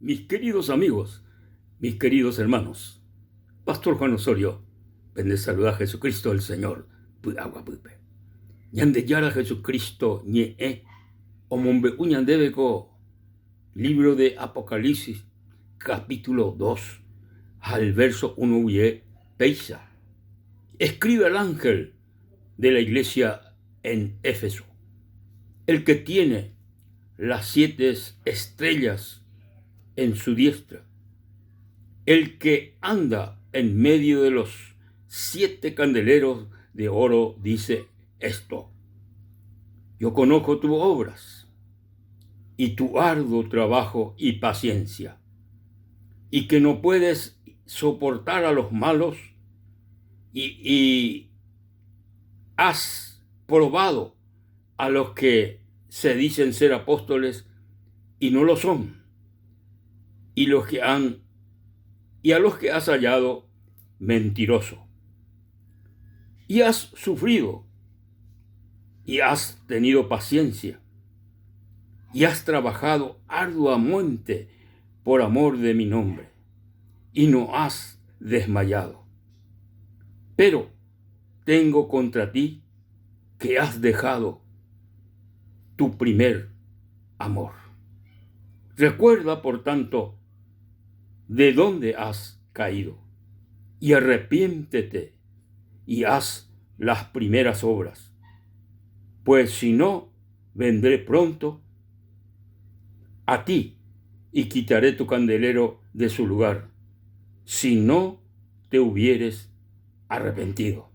Mis queridos amigos, mis queridos hermanos, Pastor Juan Osorio pendesaluda Jesucristo el Señor py'aguapýpe. Ñandejára Jesucristo ñe'ẽ omombe'u ñandéve ko libro de Apocalipsis capítulo 2 ha el verso 1 guie péicha, Escribe al ángel de la iglesia en Éfeso, el que tiene las siete estrellas en su diestra, el que anda en medio de los siete candeleros de oro, dice esto. Yo conozco tus obras y tu arduo trabajo y paciencia, y que no puedes soportar a los malos y, y has probado a los que se dicen ser apóstoles y no lo son, y los que han y a los que has hallado mentiroso. Y has sufrido y has tenido paciencia y has trabajado arduamente por amor de mi nombre y no has desmayado. Pero tengo contra ti que has dejado tu primer amor. Recuerda, por tanto, de dónde has caído y arrepiéntete y haz las primeras obras, pues si no, vendré pronto a ti y quitaré tu candelero de su lugar, si no te hubieres arrepentido.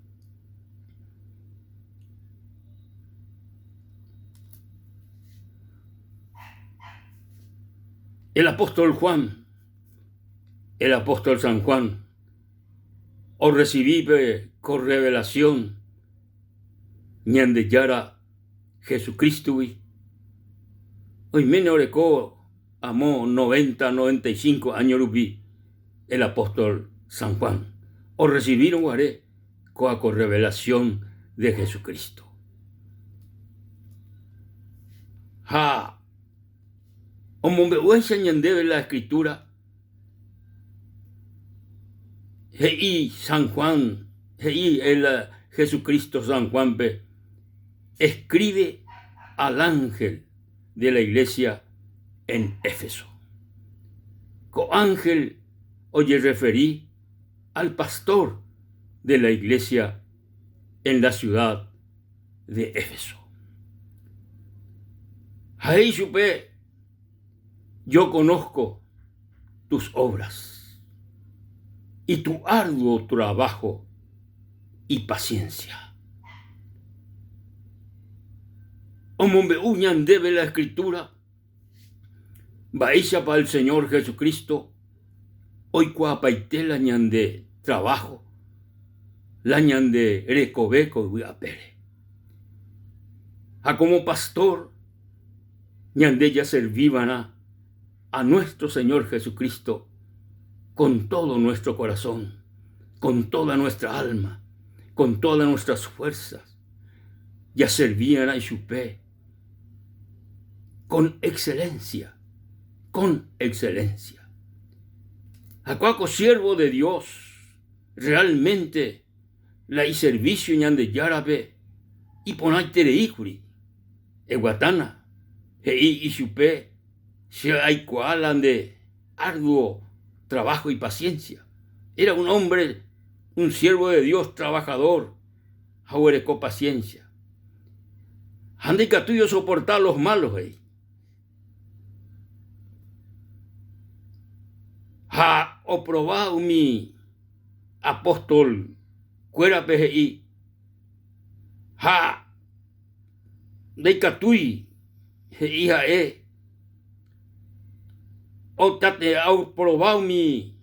El apóstol Juan, el apóstol San Juan, orresivípe ko revelación Ñandejára Jesucristo-gui, oiméne oreko amo noventa, noventa y cinco áño rupi el apóstol San Juan, orresivírõ guare kóa ko revelación de Jesucristo. Ha omombe'uháicha ñandéve la Escritura, he'i San Juan, he'i el Jesucristo San Juan-pe, Escribe al ángel de la iglesia en Éfeso. Ko ángel ojerreferi al pastor de la iglesia en la ciudad de Éfeso. Ha he'i chupe, Yo conozco tus obras y tu arduo trabajo y paciencia. Omombe'u ñandéve la Escritura mba'éichapa el Señor Jesucristo oikuaapaite la ñande trabajo, la ñande rekove ko yvy apére. Ha como pastor ñande jaserviva'erã a nuestro Señor Jesucristo con todo nuestro corazón, con toda nuestra alma, con todas nuestras fuerzas. Jaservi'arã ichupe con excelencia, con excelencia. Ha kóa ko siervo de Dios realmente la iservicio Ñandejárape iporãitereíkuri. Eguatána, he'i ichupe, Che aikuaa la nde arduo trabajo y paciencia. Era un hombre, un siervo de Dios trabajador ha oguereko paciencia. Ha ndaikatúi osoporta los malos, he'i. Ha oprova umi apóstol kuérape he'i, ha ndaikatúi he'i ha'e oprova umi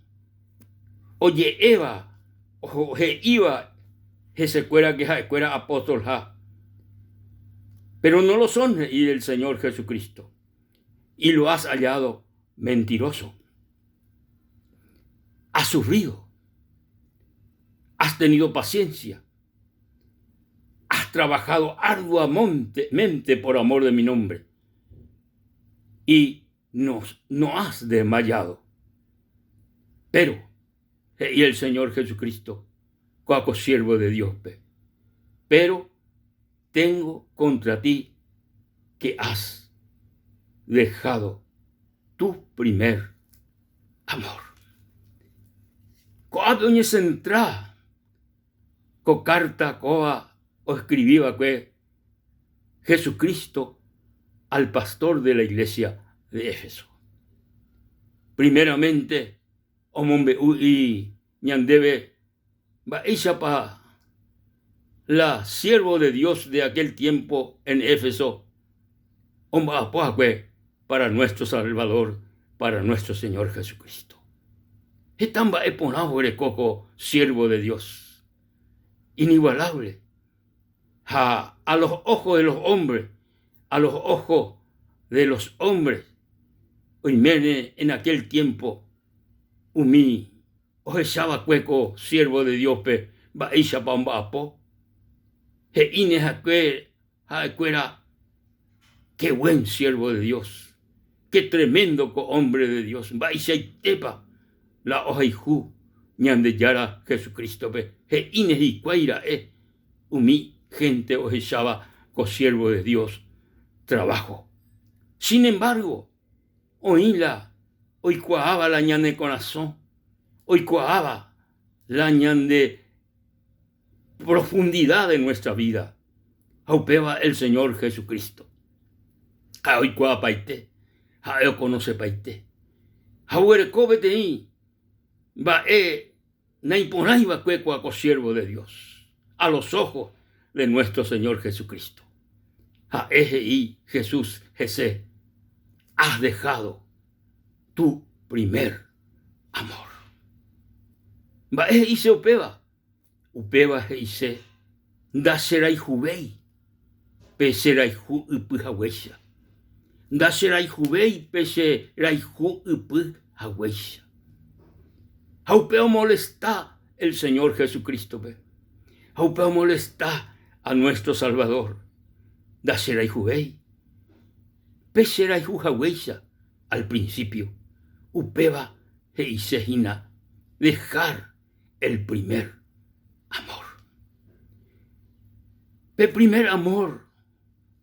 oje'éva he'íva hesekuéra ke ha'ekuéra apóstolha. Pero no lo son, he'i el Señor Jesucristo, y lo has hallado mentiroso. Has sufrido, has tenido paciencia, has trabajado arduamente por amor de mi nombre y. no has desmayado. Pero, he'i el Señor Jesucristo kóa ko siervo de Dios-pe, pero tengo contra ti que has dejado tu primer amor. Ko'ápe oñesentra ko kárta kóva oeskrivi va'ekue Jesucristo al pastor de la iglesia de Éfeso. Primeramente omombe'u ñandéve mba'éichapa la siervo de Dios de aquel tiempo en Éfeso omba'apo hague para nuestro Salvador, para nuestro Señor Jesucristo. Heta mba'e porã oguereko ko siervo de Dios, inigualable, ha a los ojos de los hombres, a los ojos de los hombres, oiméne en aquel tiempo umi ohechava'ekue ko siervo de Dios-pe mba'éichapa omba'apo, he'íne ha'ekue ha'ekuéra, Qué buen siervo de Dios, qué tremendo ko hombre de Dios, mba'eichaitépa la ohayhu Ñandejára Jesucristo-pe, he'íne hikuái ra'e umi hénte ohecháva ko siervo de Dios trabajo. Sin embargo, oĩ la oikuaáva la ñane korasõ, oikuaáva la ñande profundidad de nuestra vida, ha upéva el Señor Jesucristo. Ha'e oikuaapaite, ha'e okonosepaite. Ha oguereko peteĩ mba'e naiporãi va'ekue kua ko siervo de Dios, a los ojos de nuestro Señor Jesucristo. Ha'e he'i Jesús hese, Has dejado tu primer amor. Mba'e he'ise upéva? Upéva he'ise ndacherayhuvéi pe cherayhu ypy haguéicha. Ndacherayhuvéi pe cherayhu ypy haguéicha. Ha upe omolesta el Señor Jesucristo-pe. Ha upe omolesta a nuestro Salvador. Ndacherayhuvéi pe cherayhu haguéicha al principio. Upéva he'ise hína dejar el primer amor. Pe primer amor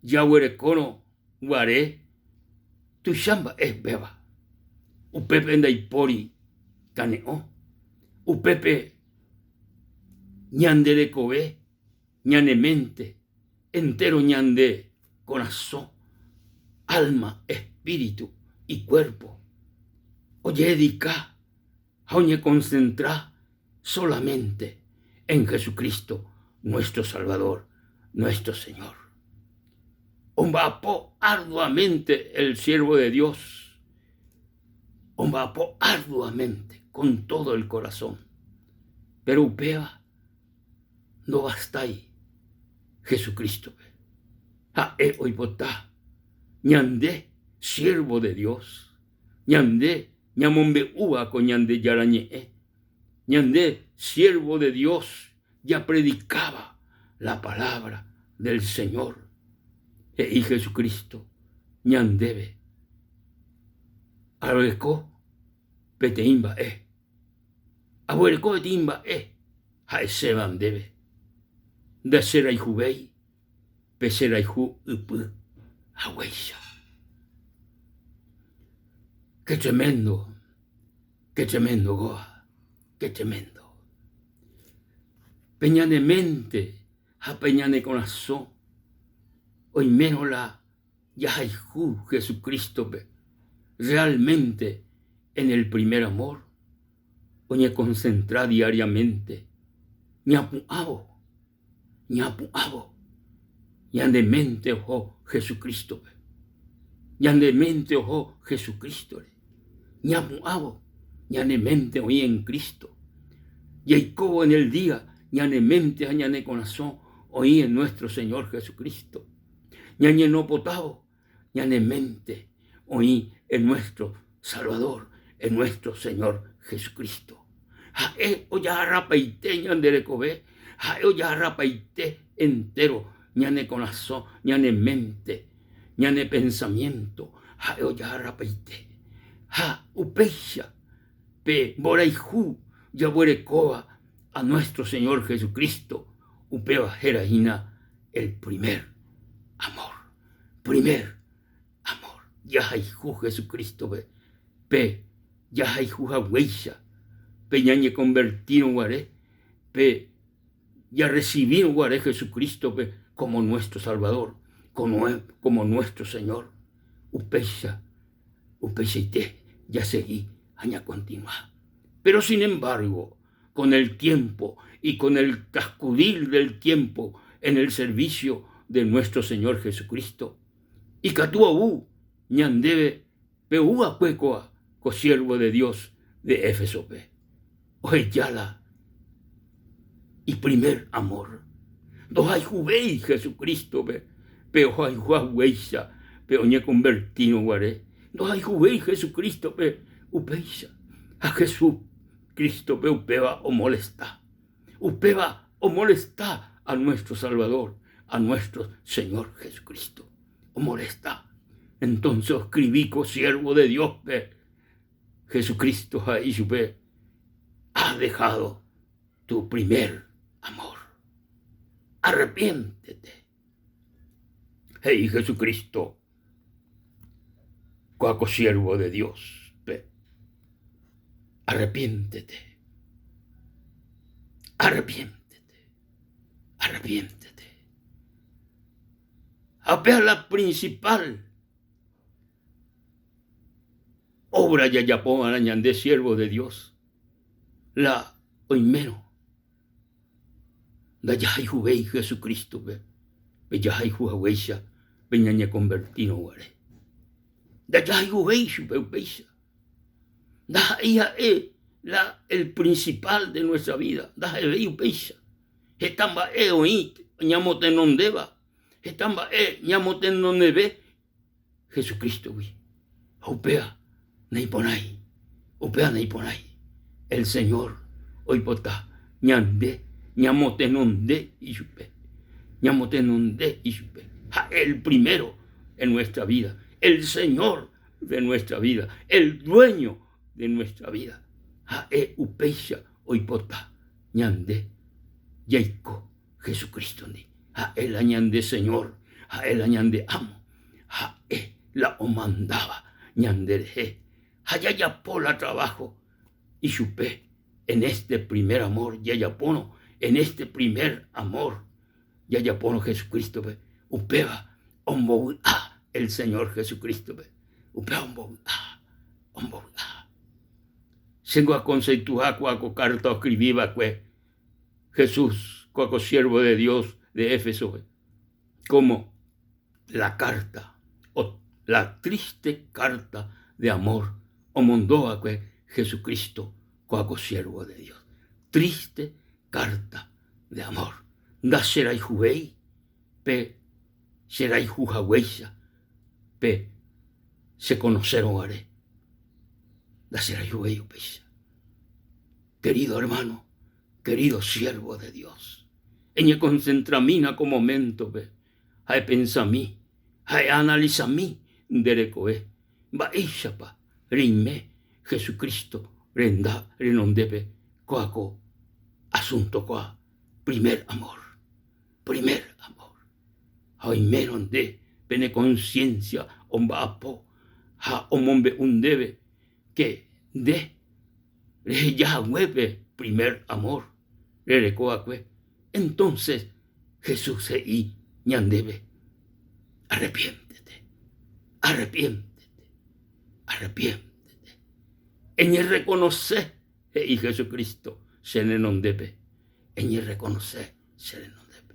jaguerekórõ guare tuicha mba'e upéva. Upépe ndaipóri kane'õ, upépe ñande rekove, ñane mente, entero ñande korasõ, alma, espíritu y cuerpo ojededika ha oñekonsentra solamente en Jesucristo, nuestro Salvador, nuestro Señor. Omba'apo arduamente el siervo de Dios, omba'apo arduamente con todo el corazón, pero upéva ndovastái Jesucristo-pe. Ha'e oipota ñande siervo de Dios, ñande ñamombe'úva ko Ñandejára Ñe'ẽ, ñande siervo de Dios japredikáva la palabra del Señor, he'i Jesucristo ñandéve, Areko peteĩ mba'e, aguereko peteĩ mba'e ha'eséva ndéve, ndacherayhuvéi pe che rayhu ypy haguéicha. Qué tremendo, qué tremendo kóva, qué tremendo. Pe ñane mente ha pe ñane korasõ oimérõ la jahayhu Jesucristo-pe realmente en el primer amor, oñekonsentra diariamente ñapu'ãvo Ñapu'ãvo, ñane ménte oho Jesucristo-pe. Ñane ménte oho Jesucristo-re. Ñapu'ãvo, ñane ménte oĩ en Cristo. Jaikóvo en el día, ñane ménte ha ñane korasõ oĩ en nuestro Señor Jesucristo. Ñañenopotávo, ñane ménte oĩ en nuestro Salvador, en nuestro Señor Jesucristo. Ha'e ojaharrapaite ñande rekove, ha'e ojaharrapaite entéro ñane korasõ, ñane ménte, ñane pensamiénto. Ha'e ojagarrapaite. Ha upéicha pe mborayhu jaguerekóva a nuestro Señor Jesucristo, upéva héra hína el primer amor. Primer amor. Jahayhu Jesucristo-pe pe jahayhu haguéicha pe ñañekonvertírõ guare, pe jarrecibírõ guare Jesucristo-pe como nuestro Salvador, como nuestro Señor. Upéicha, upeichaite jasegi ha ñakontinua. Pero sin embargo, con el tiempo y con el transcurrir del tiempo en el servicio de nuestro Señor Jesucristo, ikatu ou ñandéve pe ouva'ekue kóa ko siervo de Dios de Éfesope, oheja la iprimer amor. Ndohayhuvéi Jesucrístope pe ohayhu haguéicha pe oñekonvertírõ guare. Ndohayhuvéi Jesucrístope upéicha. Ha Jesucrístope upéva omolesta. Upéva omolesta a nuestro Salvador, a nuestro Señor Jesucristo. Omolesta. Entonces oscribí ko siervo de Dios-pe, Jesucristo ha'e ichupe, Has dejado tu primer amor. Arrepiéntete. He'i Jesucristo kóa ko siervo de Dios-pe, Arrepiéntete. Arrepiéntete. Arrepiéntete. Ha upéva la principal obra jajapova'erã ñande siervo de Dios, la oimérõ ndajahayhuvéi Jesucristo-pe pe jahayhu haguéicha pe ñañekonvertírõ guare. Ndajahayhuvéi chupe upéicha. Ndaha'éi ha'e la el principal de nuestra vida, ndaha'evéi upéicha. Heta mba'e oĩ ñamotenondéva, heta mba'e ñamotenondeve Jesucristo-gui. Ha upéva naiporãi, upéva naiporãi. El Señor oipota ñande ñamotenonde ichupe, ñamotenonde ichupe. Ha'e el primero en nuestra vida, el Señor de nuestra vida, el dueño de nuestra vida. Ha'e upéicha oipota ñande jaiko Jesucristo-ndi. Ha'e la ñande Señor, ha'e la ñande Amo, ha'e la omandáva ñanderehe ha jajapo la trabajo ichupe en este primer amor jajapórõ, en este primer amor jajapórõ Jesucristo-pe, upéva ombovy'a el Señor Jesucristo-pe, upéva ombovy'a, ombovy'a. Chéngo aconseituha kua ko carta oescribi va'ekue Jesús kua ko siervo de Dios de Éfeso-pe, como la carta o la triste carta de amor omondo va'ekue Jesucristo kua ko siervo de Dios. Triste carta de amor. Ndacherayhuvéi pe cherayhu haguéicha pe chekonosérõ guare. Ndacherayhuvéi upéicha. Querido hermano, querido siervo de Dios, eñekoncentramína ko moméntope ha epensami ha eanalisami nde rekove mba'éichapa reime Jesucristo renda renondépe kóa ko asunto kóa primer amor, primer amor. Ha oimérõ nde pene conciencia omba'apo ha omombe'u ndéve ke nde reheja hague pe primer amor rereko va'ekue, entonces Jesús he'i ñandéve, Arrepiéntete, arrepiéntete, arrepiéntete. Eñerrekonose, he'i Jesucristo che renondépe, eñerrekonose che renondépe.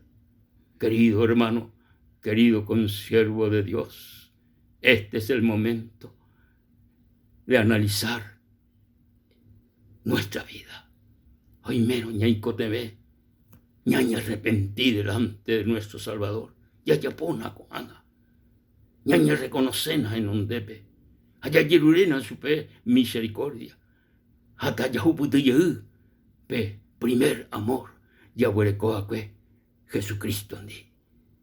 Querido hermano, querido consiervo de Dios, este es el momento de analizar nuestra vida. Oimérõ ñaikotevẽ ñañearrepenti delante de nuestro Salvador, jajapóna ko'ág̃a, ñañerrekonoséna henondépe ha jajeruréna chupe misericordia ha tajahupyty jey pe primer amor jaguereko va'ekue Jesucristo-ndi,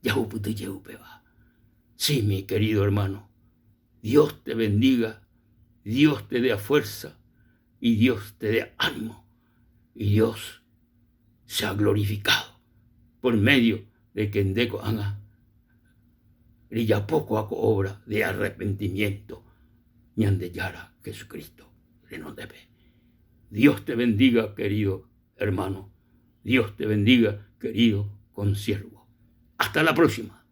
jahupyty jey upéva. Sí, mi querido hermano. Dios te bendiga, Dios te dé fuerza y Dios te dé ánimo y Dios sea glorificado por medio de que nde ko'ág̃a rejapo ko'ã ko obra de arrepentimiento Ñandejára Jesucristo renondépe. Dios te bendiga, querido hermano. Dios te bendiga, querido consiervo. Hasta la próxima.